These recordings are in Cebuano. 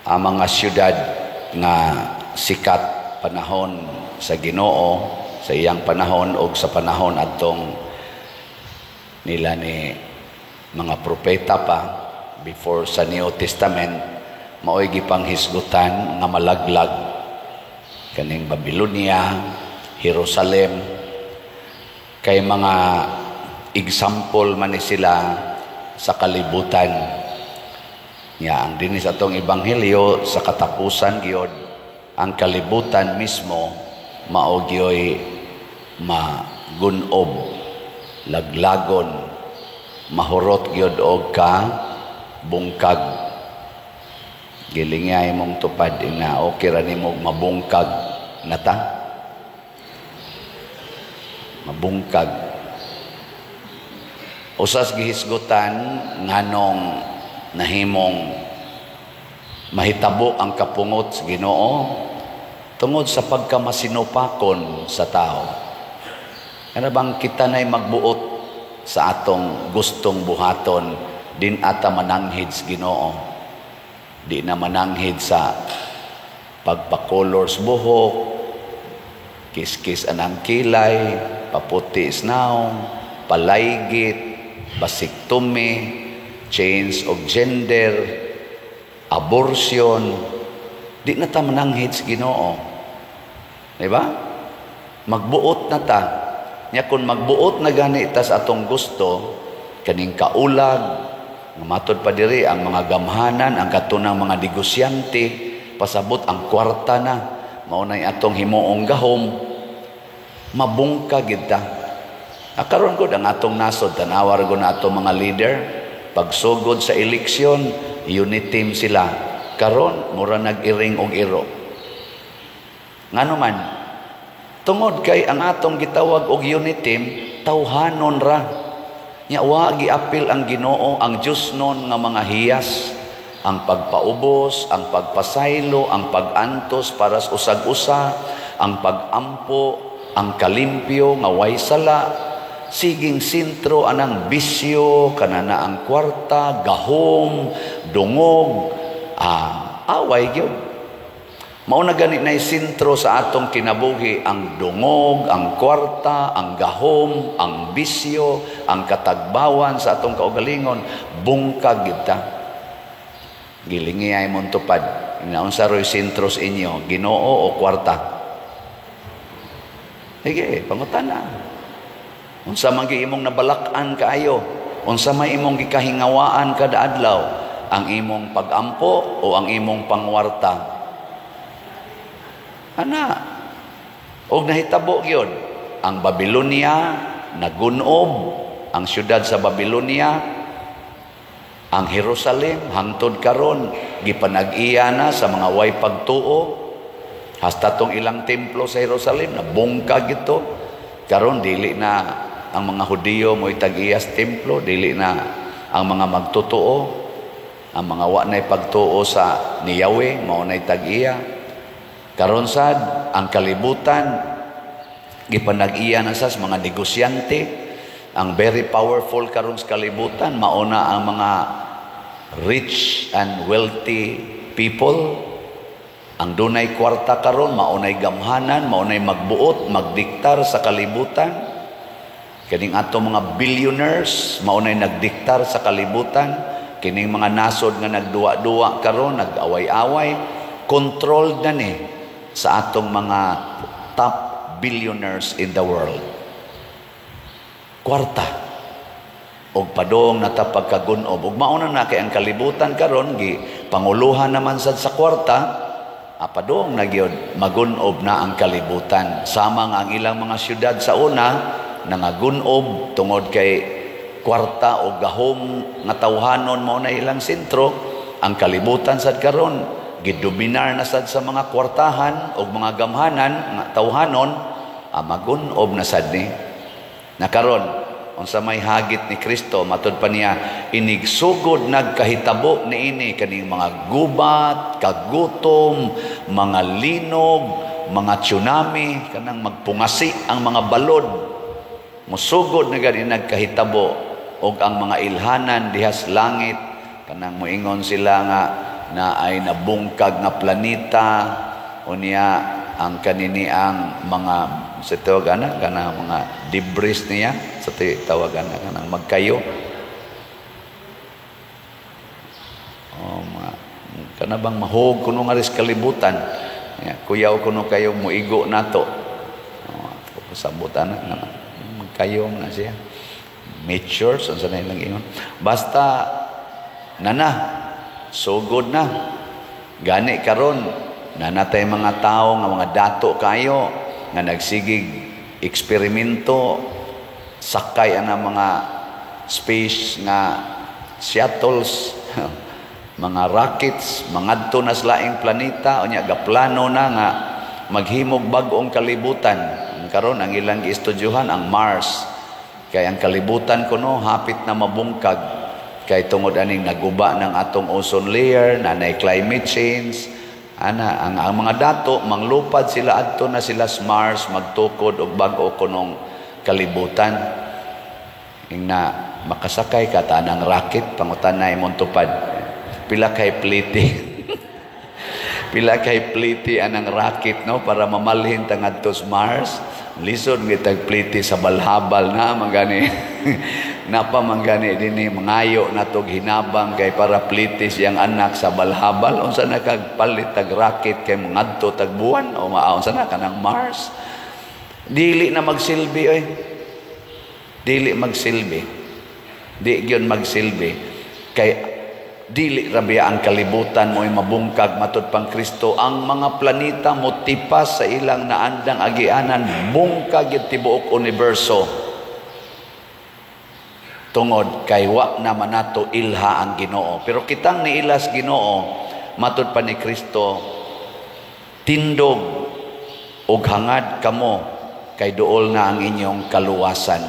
Ang mga syudad nga sikat panahon sa Ginoo, sa iyang panahon og sa panahon adtong nila ni mga propeta pa before sa New Testament, maoy gipanghisgutan nga malaglag kaning Babylonia, Jerusalem, kay mga example man ni sila sa kalibutan. Nya ang dinhi sa atong ebanghelyo, sa katapusan gyud ang kalibutan mismo mao gyoy magunob, laglagon, mahurot gyud og ka bungkag. Gilingay mong tupad ina, okay ra nimo mabungkag na ta. Mabungkag. Usas gihisgutan nganong nahimong mahitabo ang kapungot sa Ginoo tungod sa pagkamasinupakon sa tao. Ano bang kita na'y magbuot sa atong gustong buhaton, din ata mananghid sa Ginoo. Di na mananghid sa pagpakolor sa buhok, kiskis anang kilay, paputi sa naong, palaygit, basiktomy, change of gender, abortion. Di na ta mananghid sa Ginoo. Di ba? Magbuot na ta. Nya kung magbuot na gani ta sa atong gusto, kaning kaulag, matod pa diri ang mga gamhanan, ang katunang mga negosyante, pasabot ang kwarta na, mao nay atong himuong gahom, mabungka gid ta. Karon gud ang atong nasod, tanawar gud na atong mga leader, pagsugod sa eleksyon, unit team sila. Karon mura nag-iring og iro. Ngano man? Tungod kay ang atong gitawag og unit team, tawhanon ra. Nya wa giapil ang Ginoo, ang Dios nun nga mga hiyas, ang pagpaubos, ang pagpasaylo, ang pag-antos para sa usag-usa, ang pag-ampo, ang kalimpyo nga way sala, siging sentro anang bisyo, kanana ang kwarta, gahom, dungog, away gyud. Mao na gani nay sentro sa atong kinabuhi ang dungog, ang kwarta, ang gahom, ang bisyo, ang katagbawan sa atong kaugalingon, bungkag gyud ta. Gilingi ay mong tupad. Naunsa ro'y sentro sa inyo, Ginoo o kwarta? Sige, pangutana. Unsa man gyud imong nabalak-an kaayo? Unsa may imong gikahingawaan kada adlaw? Ang imong pag-ampo o ang imong pangwarta? Ana, og nahitabo gyud ang Babylonia nagunob, ang syudad sa Babylonia, ang Jerusalem hangtod karon gipanag-iya na sa mga way pagtuo. Hasta tong ilang templo sa Jerusalem nabungkag ito. Karon dili na ang mga Hudiyo mo'y tag-iya sa templo, dili na ang mga magtotoo, ang mga wa na'y pagtuo sa ni Yahweh mao na'y tag-iya. Karon sad ang kalibutan gipanag-iya na sa mga negosyante. Ang very powerful karon sa kalibutan mao na ang mga rich and wealthy people. Ang dunay kwarta karon mao nay gamhanan, mao nay magbuot, magdiktar sa kalibutan. Kining ato mga billionaires mao nay nagdiktar sa kalibutan. Kining mga nasod nga nagduwa-duwa karon, nag-away-away, controlled na ni sa atong mga top billionaires in the world. Kwarta. Og padong na ta pagkagunob. Og mauna na kay ang kalibutan karon gi panguluhan naman sad sa kwarta, padong na gyud magunob na ang kalibutan. Sama nga ang ilang mga syudad sa una nangagunob tungod kay kwarta o gahom nga tawhanon mao na ilang sentro. Ang kalibutan sad karon gidominar na sad sa mga kwartahan o mga gamhanan nga tawhanon, magunob na sad ni. Nakaron unsa may hagit ni Kristo, matud pa niya inigsugod nagkahitabo niini kaning mga gubat, kagutom, mga linog, mga tsunami, kanang magpungasi ang mga balod. Musugod na gani nagkahitabo, Og ang mga ilhanan dihas langit, kanang moingon sila nga na ay nabungkag nga planeta, unya ang kanini, ang mga sa tawag ana, kana mga debris niya sa tawag ana, kanang magkayo, oh, mga kana bang mahog kuno nga ris kalibutan ya, kuyaw kuno kayo muigo nato, oh, pasabot ana nga magkayo na siya, meteors, unsa na ilang ingon. Basta nana sugod na gani karon, nanatay mga tao nga mga dato kayo nga nagsigig eksperimento, sakay ana mga space nga shuttles, mga rockets, mangadto na sa laing planeta. Unya gaplano na nga maghimog bag-ong kalibutan. Karon ang ilang giestudyohan ang Mars, kay ang kalibutan kuno hapit na mabungkag kay tungod aning naguba ng atong ozone layer, nanay climate change ana. Ang mga dato manglupad sila, adto na sila sa Mars, magtukod og bag-o kunong kalibutan. Ingna makasakay ka tanang rocket, pangutanay imong tupad, pila kay pliti, pila kay pliti anang rocket, no, para mamalhin ta ngadto sa Mars? Lisod gitag pliti sa balhabal na mangani napa manggani dinhi, mangayo natog hinabang kay para pliti siyang anak sa balhabal. Unsa na kag palit tag rocket kay mangadto tag buwan o unsa na kanang Mars? Dili na magsilbi oy, dili magsilbi, di gyud magsilbi, kay dili ra biya ang kalibutan mo'y mabungkag. Matud pang Kristo, ang mga planeta motipas sa ilang naandang agianan, bungkag gyud tibuok universo, tungod kay wa na manato ilha ang Ginoo. Pero kitang niilas Ginoo, matud pa ni Kristo, tindog ug hangad kamo kay duol na ang inyong kaluwasan.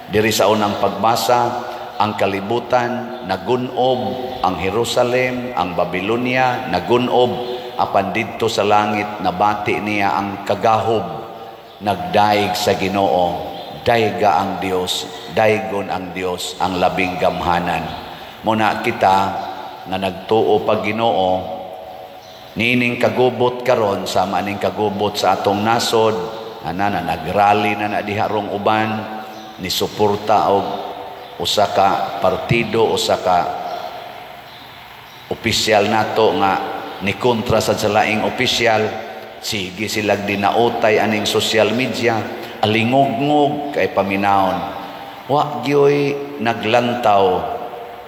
Diri sa unang pagbasa, ang kalibutan nagunob, ang Jerusalem, ang Babylonia nagunob, apan didto sa langit nabati niya ang kagahob, nagdaig sa Ginoo. Dayga ang Dios, daygon ang Dios, ang labing gamhanan. Muna kita nga nagtuo pag Ginoo, nining kagubot karon, sama ning kagubot sa atong nasod, ana na nagrally na na diha rong uban ni suporta og usa ka partido, usa ka opisyal nato nga ni kontra sa laing opisyal. Sige silag dinaotay aning social media, alingugngog kay paminawon. Wa gyoy naglantaw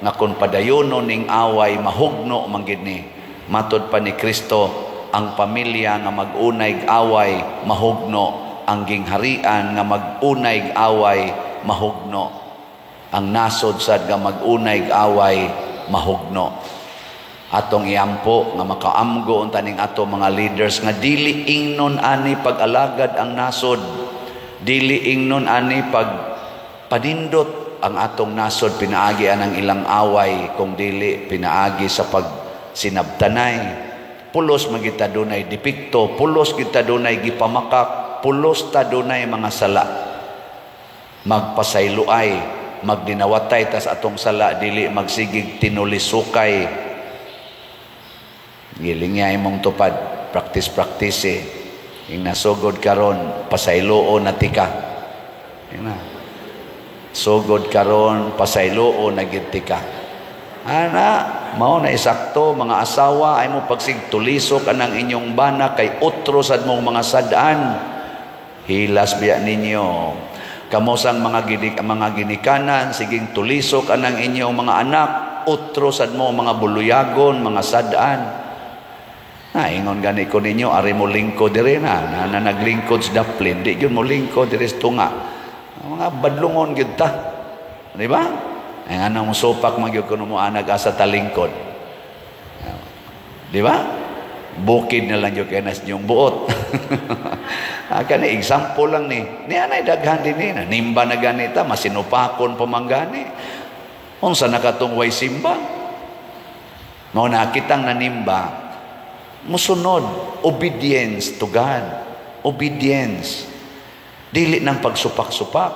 nga kon padayonon ning away, mahugno man gid ni. Matod pa ni Kristo, ang pamilya nga mag-unay away, mahugno. Ang gingharian nga mag-unay away, mahugno. Ang nasod sad nga mag-unay away, mahugno. Atong iampo nga makaamgo unta ning ato mga leaders nga dili ingnon ani pag-alagad ang nasod, dili ingnon ani pag panindot ang atong nasod pinaagi anang ilang away, kung dili pinaagi sa pagsinabtanay. Pulos man kita dunay depekto, pulos kita dunay gipamakak, pulos ta dunay mga sala. Magpasayloay, magdinawatay tas atong sala, dili magsigig tinulisukay. Gilingya imong tupad, practice practice eh. Ing nasugod karon, pasayloo na tika. Ing na. Sugod karon, pasayloo na gid tika. Ana, mao na isakto mga asawa ay mo pagsig tulisok anang inyong bana kay otro sad mong mga sad-an. Hilas biya ninyo. Kamosang mga ginikanan, siging tulisok anang inyong mga anak, otro sad mo mga buluyagon, mga sad-an. Na ingon gani ko ninyo, ari mo lingkod diri na, na, na naglingkod sa daplin, di gyud mo lingkod diri sa tunga. Mga badlungon gyud ta. Di ba? Ay anong musupak man gyud kuno mo anag asa talingkod. Di ba? Bukid na lang gyud kay nas inyong buot. Kani example lang ni. Ni anay daghan din ni, nimba na ganita, masinupakon pa man gani. Unsa na katong way simba? Mao na kitang nanimba, musunod, obedience to God. Obedience. Dili ng pagsupak-supak.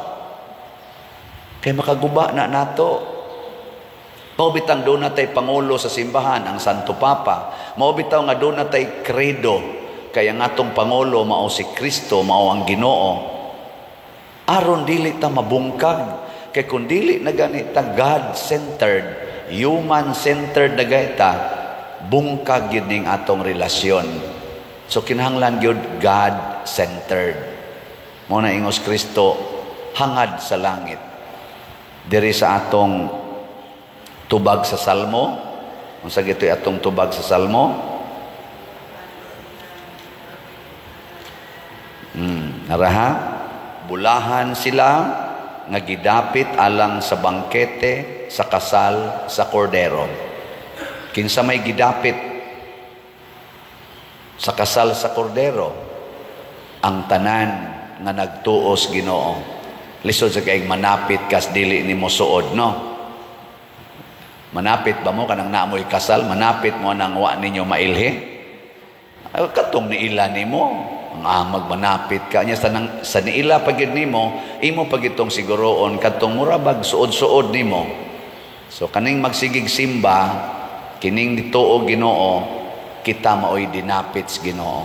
Kay makaguba na nato. Mao bitang duna tay pangulo sa simbahan, ang Santo Papa. Mao bitaw nga duna tay credo, kay ang atong pangulo mao si Kristo, mao ang Ginoo. Aron dili ta mabungkag, kay kung dili na gani ta God-centered, human-centered na gani ta, bungkag gyud ning atong relasyon. So kinahanglan gyud God-centered. Mao na ingos Kristo, hangad sa langit. Diri sa atong tubag sa Salmo, unsa gito'y atong tubag sa Salmo? Naraha, bulahan sila nga gidapit alang sa bangkete sa kasal sa kordero. Kinsa may gidapit sa kasal sa kordero? Ang tanan nga nagtuos Ginoo. Lisod sa kayong manapit kas dili nimo suod, no? Manapit ba mo kanang naamoy kasal? Manapit mo nang wa ninyo mailhi? Ay, katong niila nimo, ang amag manapit ka niya sa, nang, sa niila pagid nimo, imo pagitong siguroon katong murabag suod-suod nimo. So kaning magsigig simba, kining nituo Ginoo, kita maoy dinapit sa Ginoo.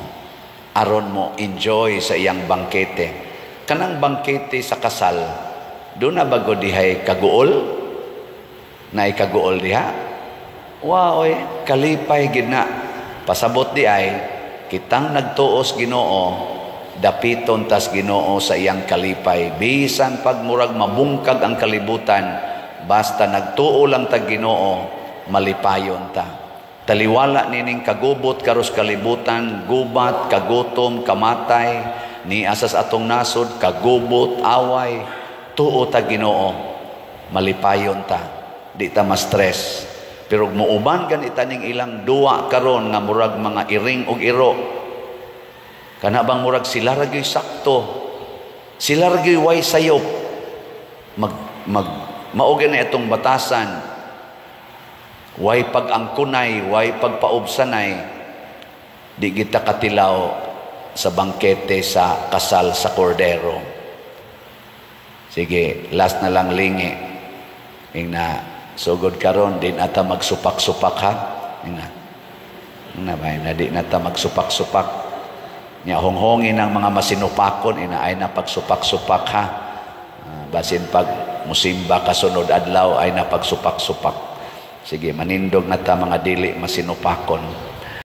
Aron mo enjoy sa iyang bangkete. Kanang bangkete sa kasal, do na bago dihay kaguol? Na ikaguol diha? Wow, oy, kalipay gid na. Pasabot di ay kitang nagtuos Ginoo, dapiton tas Ginoo sa iyang kalipay. Bisan pag murag mabungkag ang kalibutan, basta nagtuo lang tag Ginoo, malipayon ta. Taliwala nining kagubot karos kalibutan, gubat, kagutom, kamatay, ni asas atong nasod, kagubot, away, tuo ta Ginoo, malipayon ta. Di ta ma-stress. Pero muuban ganita ning ilang duwa karon nga murag mga iring og iro. Kana bang murag sila ra gyud sakto. Sila ra gyud way sayop. Mag mag mao gani atong batasan. Way pag-angkunay, way pagpaubsanay, di kita katilaw sa bangkete sa kasal sa kordero. Sige, last na lang lingi. Ingna sugod karon din ata magsupak-supak ha. Ingna. Ingna ba na di nata magsupak-supak. Nya honghongin ang mga masinupakon ina ay na pagsupak-supak ha. Basin pag musimba kasunod adlaw ay na pagsupak-supak. Sige, manindog na ta mga dili masinupakon.